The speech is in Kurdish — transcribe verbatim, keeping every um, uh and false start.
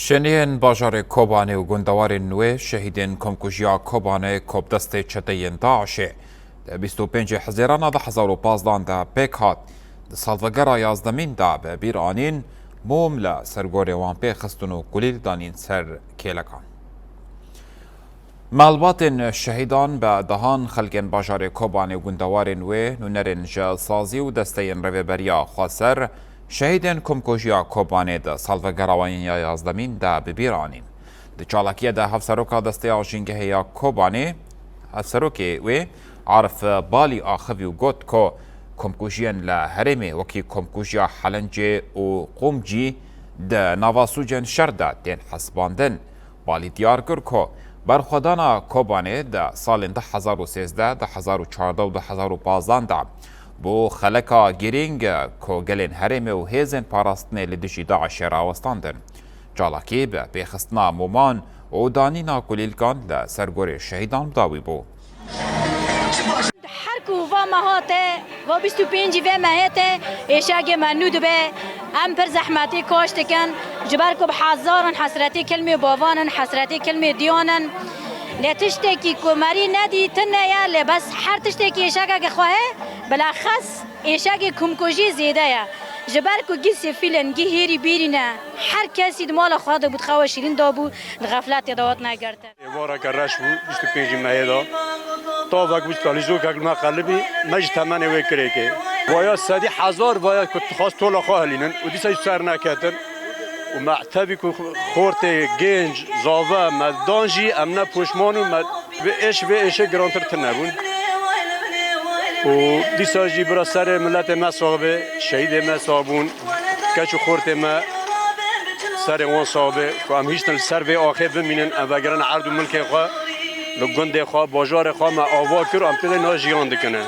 Şêniyên bajarê Kobanê û gundewarên wê şehîdên komkujiya Kobanê ku bi destê çeteyên DAIŞê di bîst û pêncê Hezêrana du hezar û pazdeh de pêk hat, di salvegera yazdemîn de bi bîr anîn, mûm li ser gorê wan pê xistin û kulîl danîn ser kêlekan. Malbatên şehîdan bi dehan xelkên bajarê Kobanê û gundewarên wê, nûnerên ji sazî û desteyên rêveberiya xweser, şehîdên komkujiya Kobanê di salvegera wan ya yazdemîn de bi bîr anîn. Di çalakiyê de hevseroka Desteya Jîngehê ya Kobanê, hevserokê wê Arif Balî axivî û got ku komkujiyên li herêmê wekî komkujiya Helencê û Qumcî di nava sûcên şer de tên hesibandin. Balî diyar kir ku berxwedana Kobanê di salên du hezar û sêzdeh, du hezar û çardeh û du hezar û pazdeh de bû xeleka girîng ku gelên herêmê û hêzên parastinê li dijî DAIŞê rawestandin. Çalakî bi pêxistina moman û danîna kulîlkan li ser gorê şehîdan bi dawî bû. Her ku va me hate, va bîst û pêncî vê mehê te êşegê me nû dibe. Em pir zehmetî koç dikin, ji ber ku bi hezaran hesretî kilmê bavan in, hesretî kilmê diyan in. Lê tiştekî ku merî nedî tune ye, lê bes her tiştekî êşegeke xwe heye, bilexes êşegê kumkujî zêde ye. Ji ber ku gî sifîl in, gî hêrî bîrî ne, her kesî di mala xwe de bû, di xewa şîrîn de bû, di xefletê de hat negirtin. Êvareke reş bû, bîst û pêncî mehê de. Tavek bû, talîzokek li me qelibî, me ji temenê wê kirêkê. Vaya sedî hezar vaya ku dixwast tola xwe hilînin û dîsa jî ser neketin. Û me tevî ku xortê gênc, zave me dan jî, em ne poşman û me vê êş, vê êşê girantir tune bûn. Û dîsa jî bira serê miletê me sax be, şehîdê me sax bûn, keç û xortê me serê wan sax be, ku em hiştin li ser vê axê bimînin, em vegerin erd û milkê xwe, li gundê xwe, bajarê xwe me ava kir, em tê de niha jiyan dikine.